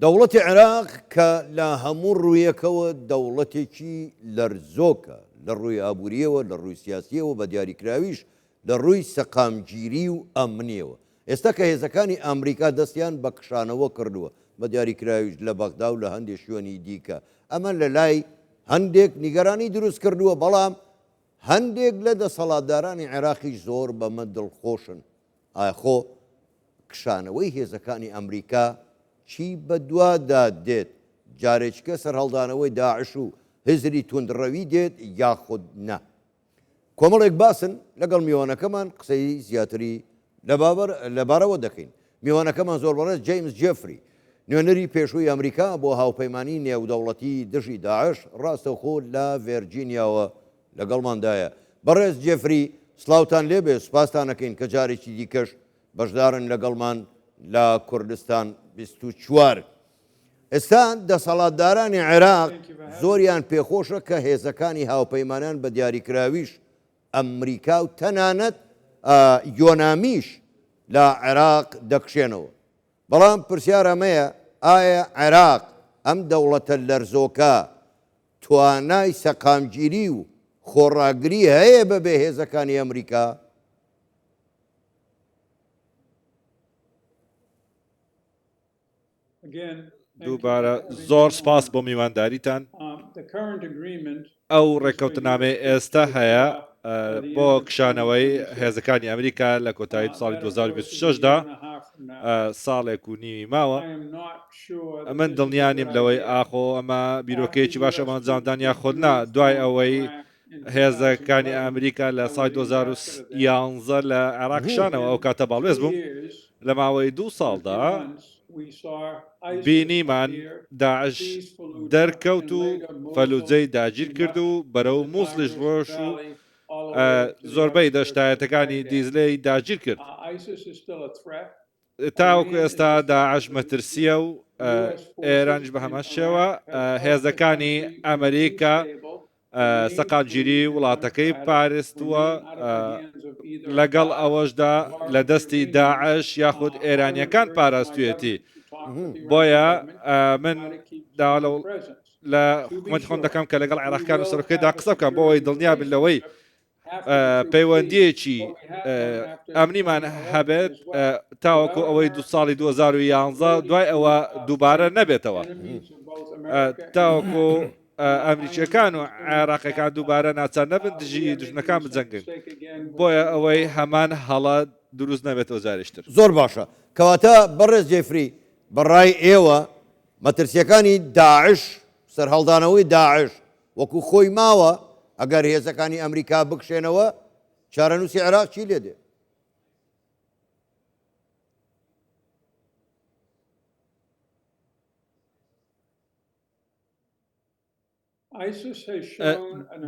دەوڵەتی عێراق کە لە هەموو ڕوویەکەوە دەوڵەتێکی لەرزۆکە، لە ڕووی ئابوورییەوە، لە ڕووی سیاسییەوە، بە دیاریکراویش لە ڕووی سەقامگیری و ئەمنییەوە. ئێستا کە هێزەکانی ئامریکا دەستیان بە کشانەوە کردووە، بە دیاریکراویش لە بەغدا و لە هەندێک شوێنی دیکە، ئەمە لە لای هەندێک نیگەرانی دروست کردووە، بەڵام هەندێک لە دەسەڵاتدارانی عێراقیش زۆر بەمە دڵخۆشن. ئایا خۆ کشانەوەی هێزەکانی ئەمریکا چی بەدوادا دێت؟ جارێکیکە سەرهەڵدانەوەی داعش و هزری توندڕەوی دێت یاخود نا؟ کۆمەڵێک باسن لەگەڵ میوانەکەمان قسەی زیاتری لەبارەوە دەکەین. میوانەکەمان زۆر بەڕێز جەیمس جێفری، نوێنەری پێشووی ئەمریکا بۆ هاوپەیمانی نێودەوڵەتی دژی داعش ڕاستەوخۆ لە ڤێرجینیاوە لەگەڵماندایە. بەڕێز جێفری سڵاوتان لێبێ، سوپاستان ئەکەین کە جارێکی دیکەش بەشدارن لەگەڵمان لە کوردستان 24. ئێستا دەسەڵاتدارانی عێراق زۆریان پێخۆشە کە هێزەکانی هاوپەیمانان بە دیاریکراویش ئەمریکا و تەنانەت یۆنامیش لە عێراق دەکشێنەوە. بەڵام پرسیار ئەمەیە ئایا عێراق ئەم دەوڵەتە لەرزۆکە توانای سەقامگیری و خۆڕاگری هەیە بەبێ هێزەکانی ئەمریکا؟ دووبارە زۆر سپاس بۆ میوانداریتان. ئەو ڕێککەوتنامەی ئێستا هەیە بۆ کشانەوەی هێزەکانی ئەمریکا لە کۆتایی ساڵی 2026 دا ساڵێک و نیوی ماوە. من دڵنیا نیم لەوەی ئاخۆ ئەمە بیرۆکەیەکی باشە بۆ ئەنجامدان یاخود نا دوای ئەوەی هێزەکانی ئەمریکا لە ساڵی 2011 لە عێراق کشانەوە ئەو کاتە باڵوێز بووم لە ماوەی دوو ساڵدا بینیمان داعش دەرکەوت و فەلوجەی داگیر کرد و بەرەو مووسڵیش ڕۆشت و زۆربەی دەشتایەتەکانی دیزلەی داگیر کرد. تاوەکو ئێستا داعش مەترسییە و ئێرانیش بە هەمان شێوە هێزەکانی ئەمریکا سەقامگیری وڵاتەکەی پارستووە لەگەڵ ئەوەشدا لە دەستی داعش یاخود ئێرانیەکان پاراستویەتی بۆیە من داوا لە حکومەتی خۆم دەکەم کە لەگەڵ عێراقیان و سەرۆکەکەیدا قسە بکەم بۆ ئەوەی دڵنیا بن لەوەی پەیوەندیەکی ئەمنیمان هەبێت تاوەکو ئەوەی دو ساڵی 2011 دوای ئەوە دووبارە نەبێتەوە تاوەکو ئەمریکیەکان و عێراقیەکان دووبارە ناچار نەبن دژی دوژمنەکان بجەنگن بۆیە ئەوەی هەمان هەڵە دروست نەبێتەوە جارێکی تر. زۆر باشە کەواتە بەڕێز جێفری بەڕای ئێوە مەترسیەکانی داعش سەرهەڵدانەوەی داعش وەکو خۆی ماوە ئەگەر هێزەکانی ئەمریکا بکشێنەوە چارەنووسی عێراق چی لێ دێ؟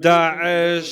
داعش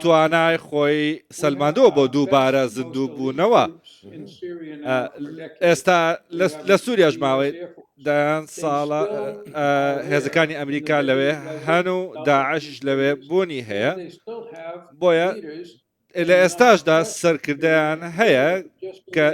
توانای خۆی سەلماندووە بۆ دووبارە زیندووبوونەوە. ئێستا لە سووریاش ماوەی دەیان ساڵە هێزەکانی ئەمریکا لەوێ هەن و داعشیش لەوێ بوونی هەیە. بۆیە لە ئێستاشدا سەرکردەیان هەیە کە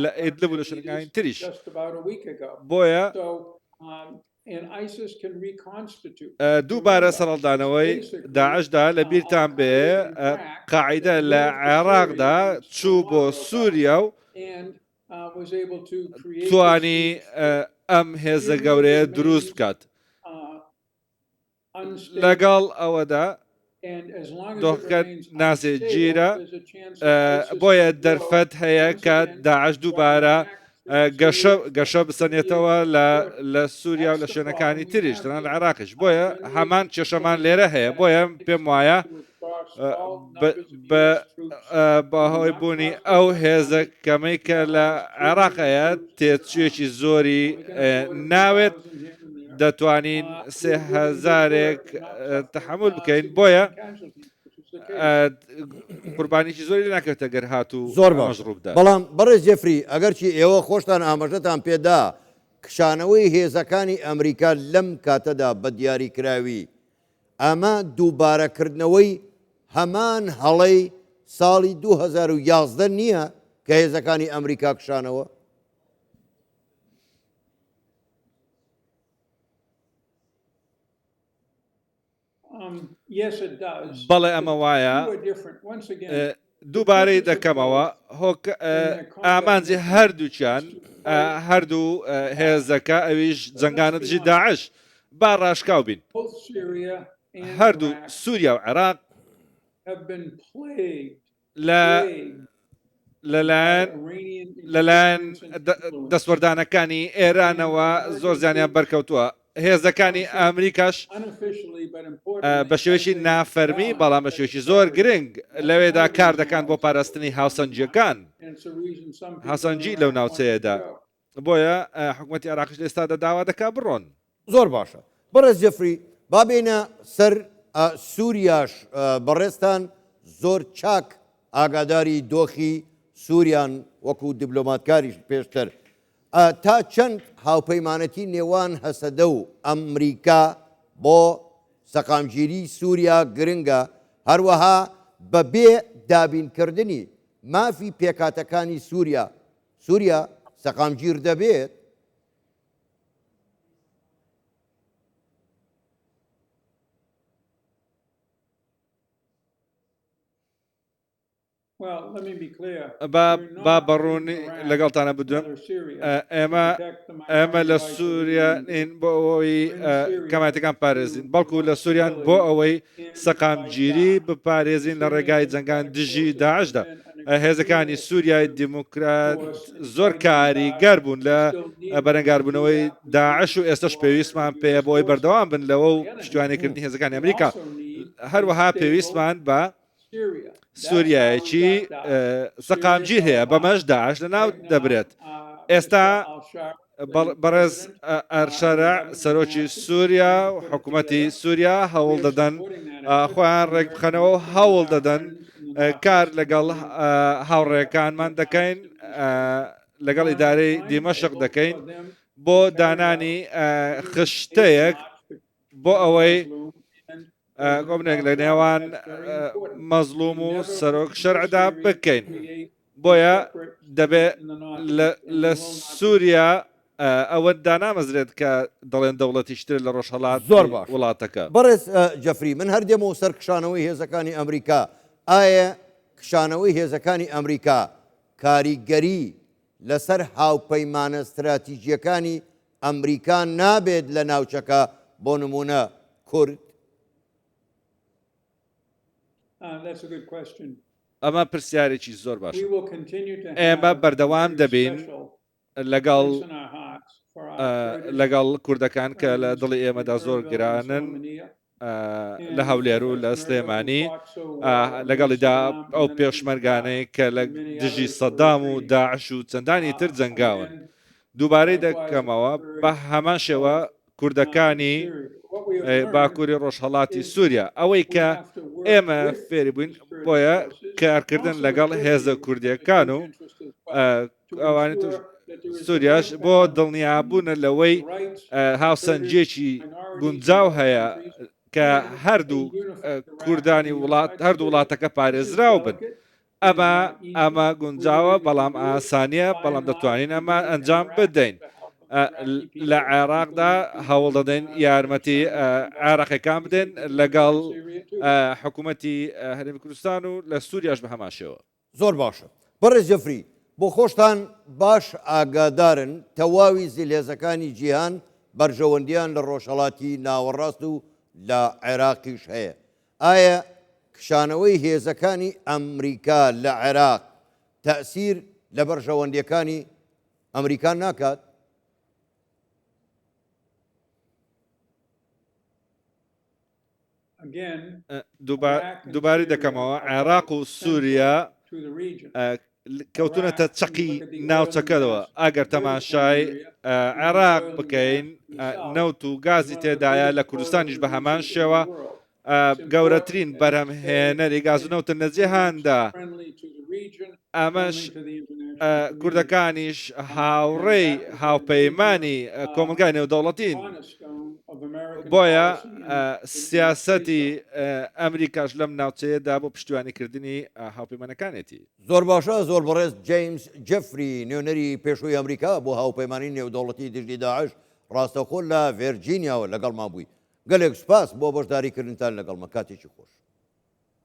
لە ئیدلب و لە شوێنەکانی تریش. بۆیە دووبارە سەرهەڵدانەوەی داعشدا لە بیرتان بێ قاعیدە لە عێراقدا چوو بۆ سووریا و توانی ئەم هێزە گەورەیە دروست بکات. لەگەڵ ئەوەدا دۆخەکە ناسێگیرە، بۆیە دەرفەت هەیە کە داعش دووبارە گەشە بسەنێتەوە لە سووریا و لە شوێنەکانی تریش تەنانەت لە عێراقیش بۆیە هەمان کێشەمان لێرە هەیە بۆیە پێم وایە بەهۆی بوونی ئەو هێزە کەمەی کە لە عێراق هەیە تێچوویەکی زۆری ناوێت دەتوانین سێ هەزارێک تەحەمول بکەین بۆیە قوربانیی زۆری لێ ناکەوێتە گەر هاتوو زۆر ئەمەش باش ڕووبدات. بەڵام بەڕێز جێفری ئەگەرچی ئێوە خۆشتان ئاماژەتان پێدا کشانەوەی هێزەکانی ئەمریکا لەم کاتەدا بە دیاریکراوی ئەمە دووبارەکردنەوەی هەمان هەڵەی ساڵی 2011 نییە کە هێزەکانی ئەمریکا کشانەوە؟ بەڵێ ئەمە وایە. دووبارەی دەکەمەوە ئامانجی هەردووکیان هەردوو هێزەکە ئەویش جەنگانە دژی داعش با ڕاشکاو بین هەردوو سووریا و عێراق لە لەلایەن لەلایەن دەستوەردانەکانی ئێرانەوە زۆر زیانیان بەرکەوتووە هێزەکانی ئەمریکاش بە شێوەیەکی نافەرمی بەڵام بە شێوەیەکی زۆر گرنگ لەوێدا کار دەکان بۆ پاراستنی هاوسەنگیەکان هاوسەنگی لەو ناوچەیەدا بۆیە حکوومەتی عێراقیش لە ئێستادا داوا دەکات بڕۆن. زۆر باشە بەڕێز جێفری با بێینە سەر سوریاش بەڕێزتان زۆر چاک ئاگاداری دۆخی سوریان وەکو دیبلۆماتکاریش پێشتر تا چەند هاوپەیمانەتی نێوان هەسەدە و ئەمریکا بۆ سەقامگیری سوریا گرنگە هەروەها بەبێ دابینکردنی مافی پێکهاتەکانی سوریا سوریا سەقامگیر دەبێت؟ با با بەڕوونی لەگەڵتانە بدوێم ئێمە ئێمە لە سووریا نین بۆ ئەوەی کەمایەتەکان پارێزین بەڵکو لە سووریان بۆ ئەوەی سەقامگیری بپارێزین لە ڕێگای جەنگان دژی داعشدا هێزەکانی سووریای دیموکرات زۆر کاریگەر بوون لە بەرەنگاربوونەوەی داعش و ئێستش پێویستمان پێیە بۆ ئەوەی بەردەوام بن لەوە و پشتیوانیکردنی هێزەکانی ئەمریکا هەروەها پێویستمان بە سووریایەکی سەقامگیر هەیە بەمەش داعش لەناو دەبرێت ئێستا بەڕێز ئەرشەرع سەرۆکی سووریا و حکوومەتی سووریا هەوڵ دەدەن خۆیان ڕێک بخەنەوە و هەوڵ دەدەن کار لەگەڵ هاوڕێکانمان دەکەین لەگەڵ ئیدارەی دیمەشق دەکەین بۆ دانانی خشتەیەک بۆ ئەوەی گۆمنێک لە نێوان مەزلوم و سەرۆک شەرعدا بکەین بۆیە دەبێ لە سووریا ئەوە دانامەزرێت کە دەڵێن دەوڵەتیشتر لە ڕۆژهەڵات زۆر باش وڵاتەکە. بەڕێز جەفری من هەر دێمەوە سەر کشانەوەی هێزەکانی ئەمریکا ئایا کشانەوەی هێزەکانی ئەمریکا کاریگەری لەسەر هاوپەیمانە ستراتیجیەکانی ئەمریکا نابێت لە ناوچەکە بۆ نموونە کورد؟ ئەمە پرسیارێکی زۆر باشە. ئێمە بەردەوام دەبین لەگەڵ لەگەڵ کوردەکان کە لە دڵی ئێمەدا زۆر گرانن لە هەولێر و لە سلێمانی لەگەڵیدا ئەو پێشمەرگانەی کە لە دژی سەدام و داعش و چەندانی تر جەنگاون دووبارەی دەکەمەوە بە هەمان شێوە کوردەکانی باکووری ڕۆژهەڵاتی سووریا ئەوەی کە ئێمە فێری بووین بۆیە کارکردن لەگەڵ هێزە کوردیەکان و ئەوانی سووریاش بۆ دڵنیابوونە لەوەی هاوسەنگیەکی گونجاو هەیە کە هەردوو کوردانی وڵات هەردوو وڵاتەکە پارێزراو بن ئەمە ئەمە گونجاوە بەڵام ئاسانیە بەڵام دەتوانین ئەمە ئەنجام بدەین لە عێراقدا هەوڵ دەدەین یارمەتی عێراقیەکان بدەین لەگەڵ حکوومەتی هەرێمی کوردستان و لە سووریاش بە هەمان شێوە. زۆر باشە بەڕێز جەفری بۆ خۆشتان باش ئاگادارن تەواوی زلهێزەکانی جیهان بەرژەوەندیان لە ڕۆژهەڵاتی ناوەڕاست و لە عێراقیش هەیە ئایا کشانەوەی هێزەکانی ئەمریکا لە عێراق تەئسیر لە بەرژەوەندیەکانی ئەمریکا ناکات؟ دووبارەی دەکەمەوە عێراق و سووریا کەوتونەتە چەقی ناوچەکەەوە ئەگەر تەماشای عێراق بکەین نەوت و گازی تێدایە لە کوردستانیش بە هەمان شێوە گەورەترین بەرهەمهێنەری گاز و نەوتن لە جیهاندا، ئەمەش کوردەکانیش هاوڕێی هاوپەیمانی کۆمەڵگای نێودەوڵەتین، بۆیە سیاسەتی ئەمریکاش لەم ناوچەیەدا بۆ پشتیوانیکردنی هاوپەیمانەکانێتی. زۆر باشە زۆر بەڕێز جەیمس جێفری نوێنەری پێشووی ئەمریکا بۆ هاوپەیمانی نێودەوڵەتی دژی داعش ڕاستەوخۆ لە ڤێرجینیاوە لەگەڵمان بووی. گەلێک سوپاس بۆ بەشداریکردنتان لەگەڵمە کاتێکی خۆش.